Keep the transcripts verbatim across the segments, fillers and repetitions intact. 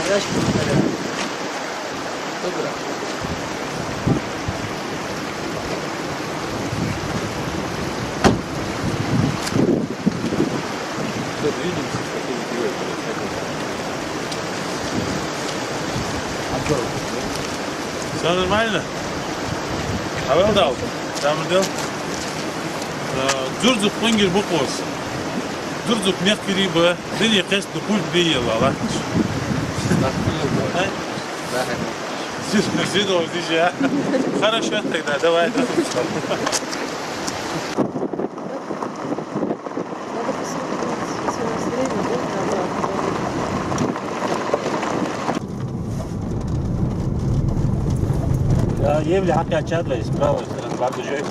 Ящик. Добро. Всё, двигаемся, что ты не делаешь. Всё нормально? Хьавел дал? Тамаш дел? Э, Дзурдзук къонгаш ба-кх из. Дзурдзук мехкарий ба, дунен кхестадо пульт бе елла латташ. Ай? Зидо, зидо. Хорошо тогда, давай, давай. Надо посмотреть, если у нас время будет, надо. Я евли хьакхаьчад вай, справа, багажой.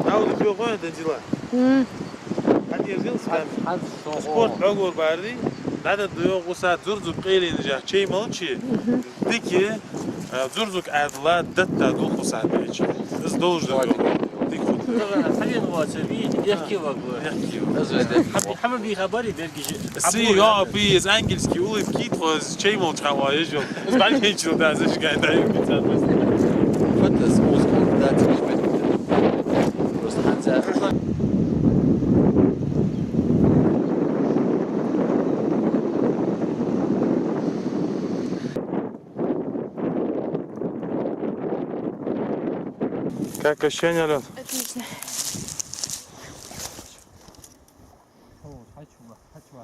Дауд, всё, хватит дела. М. Хьадерзил схьа. Хьан, хьан со спорт хо. Бегор барри, надо дуйо гӀуса Дзурдзук къелинжа чай молчи. Мгм. Дики, а, Дзурдзук Ӏаьдала датта дулхуса бечи. Из должен. Хватит. Дик ху. Хьавен ваца, ви, легкий вагла. Легкий вагла. Хьаби, хьама би хабари бергижи. Си, я, би, из ангельский улыбки, твой чай молчи хьама ежо. Из бальгенчил да, зажигай, да, и пицца. Фото с мозгом, да, ты ж. Просто хотя. Как ощущения, Алён? Отлично. О, хочу, хочу.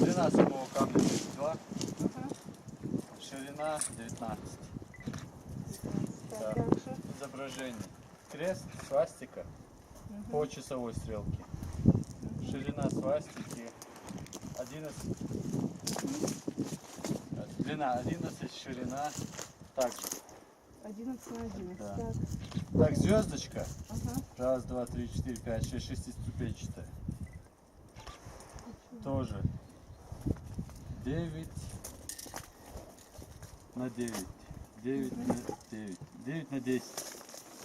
Длина самого камня тридцать два. Ага. Ширина девятнадцать. Девятнадцать. Так, да. Дальше. Изображение. Крест, свастика. Мгм. По часовой стрелке. Мгм. Ширина свастики одиннадцать. Мгм. Длина одиннадцать, ширина также. Одиннадцать на одиннадцать. Да. Так. Так, звёздочка. Ага. Раз, два, три, четыре, пять, шесть, шестиступенчатая. Тоже девять на девять. Девять на девять. Девять на десять.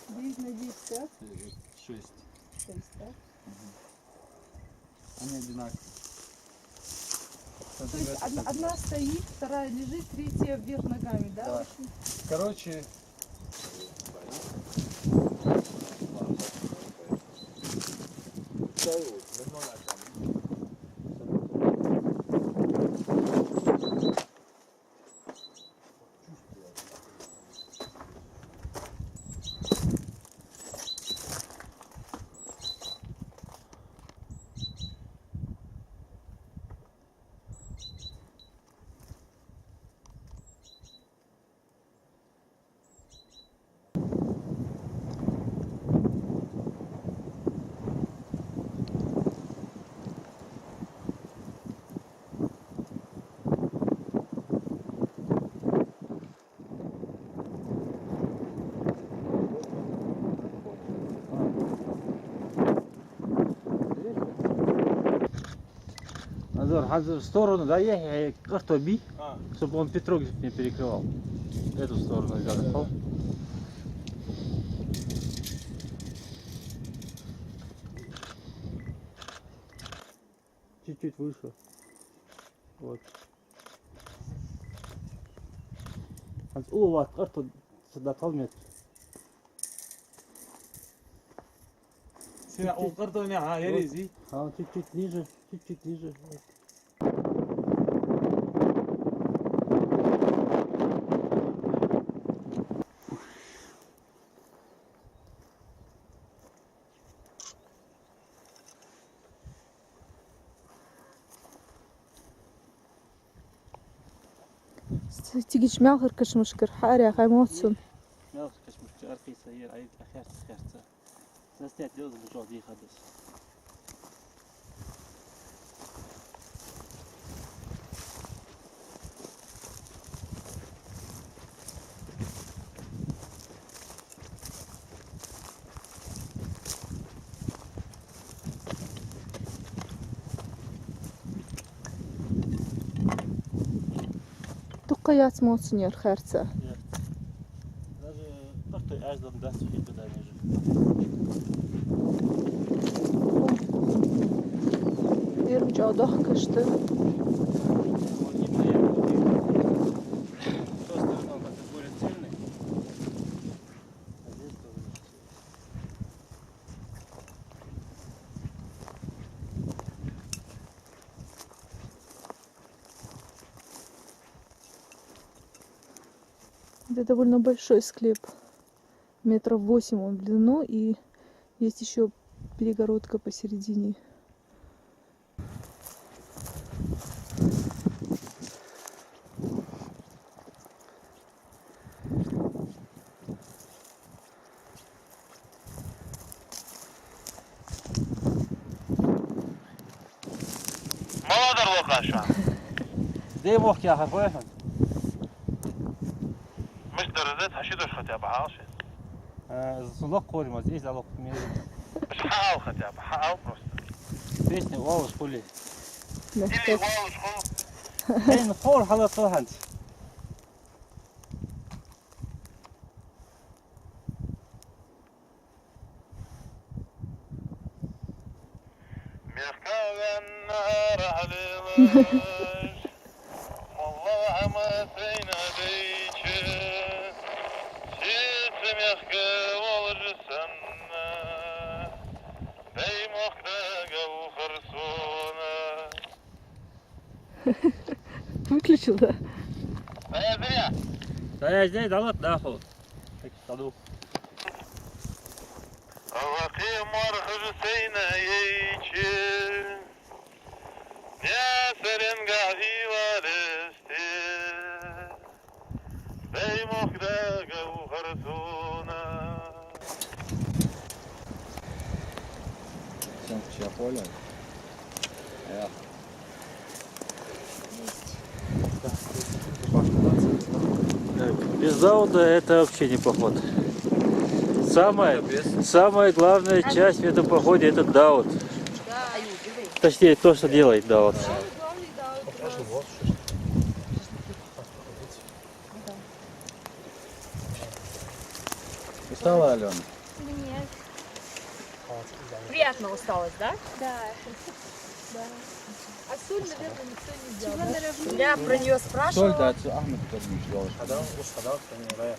Девять на десять, да? Э, шесть. Шесть, да? Мгм. Они одинаковые. То есть одна, одна стоит, вторая лежит, третья вверх ногами, да? Да. В общем. Короче, Назар, хьаза в сторону, да, ехай, къарто бий, а, чтобы он Петрограф не перекрывал. Эту сторону взял. Чуть-чуть выше. Вот. ХӀанз уллув ватта къарто ца дӀатал метр. Сина, чуть-чуть. Укх къартона, хьа, вот. Еризи. А, чуть-чуть ниже, чуть-чуть ниже. Вот. Цу тигача мелхара кашамашкара хьаараяхай моццун. Мелхара кашамашкара аркхийса ер, ай, а, херца, херца. Заснять дело, бужал дийхадас. Дукха яц моццун ер херца. Яц. Даже къартой аьждам дац хи туда ниже. Ер чӀоагӀа дохкаш да. Вот именно я говорю. С той стороны он как-то более цельный. А здесь тоже. Это довольно большой склеп. Метров восемь он в длину, и есть ещё перегородка посередине. Маладар локха шоана? Даьй мохк яхар хой хьона? Мишта дар из, хьа ши дош хотя бы хьаала шоана. Э, из локха хурмаз, из локха мер. Уж хьаала хотя бы, хьаала просто. Песня оалаш хулий? Да. Или оалаш хул. Хьайна ховр хьалаца хӀанз. Мехка венна рахьлелаш, моллагӀа хӀама сайна дайча, сица мехка волаш санна, даьй мохк дагавхар сона. Выключил, да? Даяздий, дӀалат нахуй. Так, саду. Аллахьи мархаш сайна яйча, Наьсаренга хьийвалесте, даьй мохк дагавхар сона. Всё, всё, понял. Э, без Дауда это вообще не поход. Самая, самая главная часть в этом походе — это Дауд. Точнее, то, что делает Дауд. Устала, Алёна? Нет. Приятно усталость, да? Да. Да. А соль, наверное, никто не взял. Чего на равнине? Я про неё спрашивала. Соль, да, Ахмед Кадмич дал. Хадал, уж хадал, что не рая.